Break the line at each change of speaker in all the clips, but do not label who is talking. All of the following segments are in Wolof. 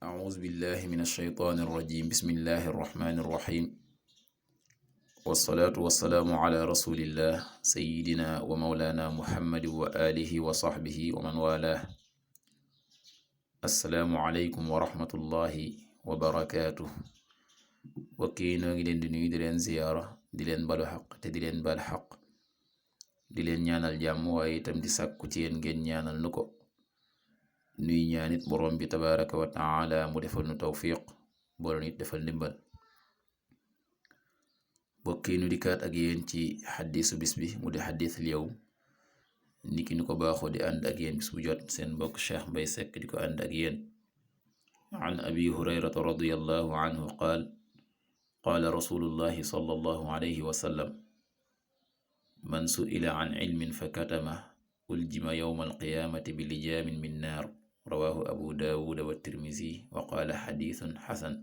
أعوذ بالله من الشيطان الرجيم بسم الله الرحمن الرحيم والصلاة والسلام على رسول الله سيدنا ومولانا محمد وآله وصحبه ومن والاه السلام عليكم ورحمة الله وبركاته وكي نوغي لين دي نوي دي لين زيارة دي لين بالو حق te di leen bal xaq di leen ñaanal jàmm waaye itam di sàkku ci yéen ngeen ñaanal nu ko nuy ñaanit borom bi tabaraka wa taala mu defal nu tawfiq boole nit defal ndimbal bokki nu dikkaat ak yéen ci xaddisu bis bi mu di xaddis al yawm niki nu ko baaxoo di ànd ak yéen bis bu jot seen mbokk Cheikh Mbay Sekk di ko ànd ak yéen an abi hurayrata radiyallahu anhu qaal qaala rasulullahi sallallahu alayhi wa sallam man su'ila an ilmin fa katama uljima yawma alqiyaamati bi lijaamin min naar rawaahu abu daawuda wa tirmisi wa qaala xadiisun xasan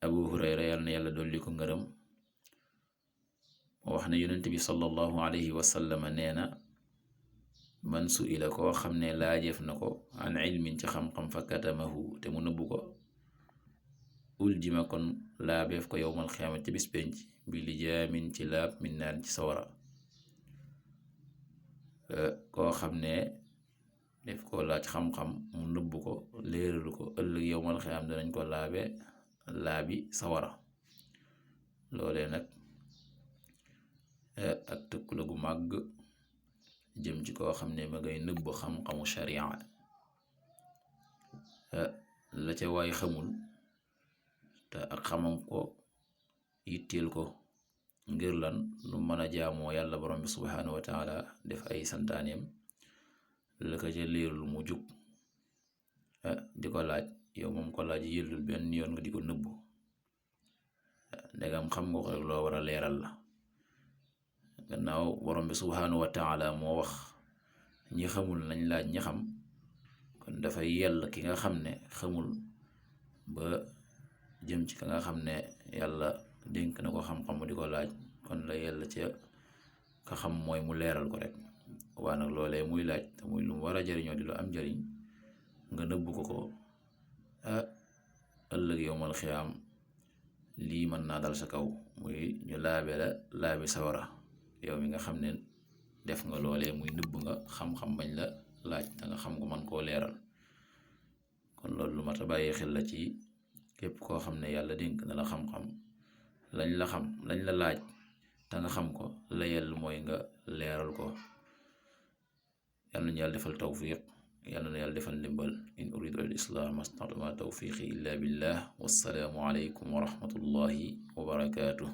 abu hurayra yàlla na yàlla dolli ko ngërëm wax na yonent bi sallallahu alayhi wa sallam nee na man su'ila koo xam ne laajeef na ko an ilmin ci xam-xam fa katamahu te mu nëbbu ko uljima kon laabeef ko yowmal xiyaamati ci bis penc bi lijaamin ci laab min naar ci sawara koo xam ne def ko laaj xam-xam mu nëbbu ko léeralu ko ëllëg yowmal xiyaam danañ ko laabi sawara loolee nag ak tëkku la gu màgg jëm ci koo xam ne ma ngay nëbb xam-xamu sharia la ca waay xamul te ak xamam ko yitteel ko ngir lan lu mën a jaamoo yàlla borom bi subhaanahu wa taala def ay santaaneem la ko ca leerul mu jug di ko laaj yow moom ko laaj yëllul benn yoon nga di ko nëbbu ndegam xam nga ko rek loo war a leeral la gannaaw borom bi subhaanahu wa taala moo wax ñi xamul nañ laaj ñi xam kon dafay yell ki nga xam ne xamul ba jëm ci ka nga xam ne yàlla dénk na ko xam-xam di ko laaj kon la yàlla ca ka xam mooy mu leeral ko rek waa nag loolee muy laaj te muy lu mu war a jariñoo di lu am jariñ nga nëbbu ko ëllëg yowmal xiyaam lii mën naa dal sa kaw muy ñu laabi sawara yow mi nga xam ne def nga loolee muy nëbb nga xam-xam bañ la laaj te nga xam ko man koo leeral kon loolu lu mat a bàyyi xel la ci képp koo xam ne yàlla dénk na la xam-xam lañ la laaj te nga xam ko la yell mooy nga leeral ko yàlla nañu yàlla defal tawfiq yàlla na yàlla defal ndimbal in uridu al islah mastata'tu ma tawfiqi illa billah wassalaamu alaykum wa rahmatullahi wa barakatuh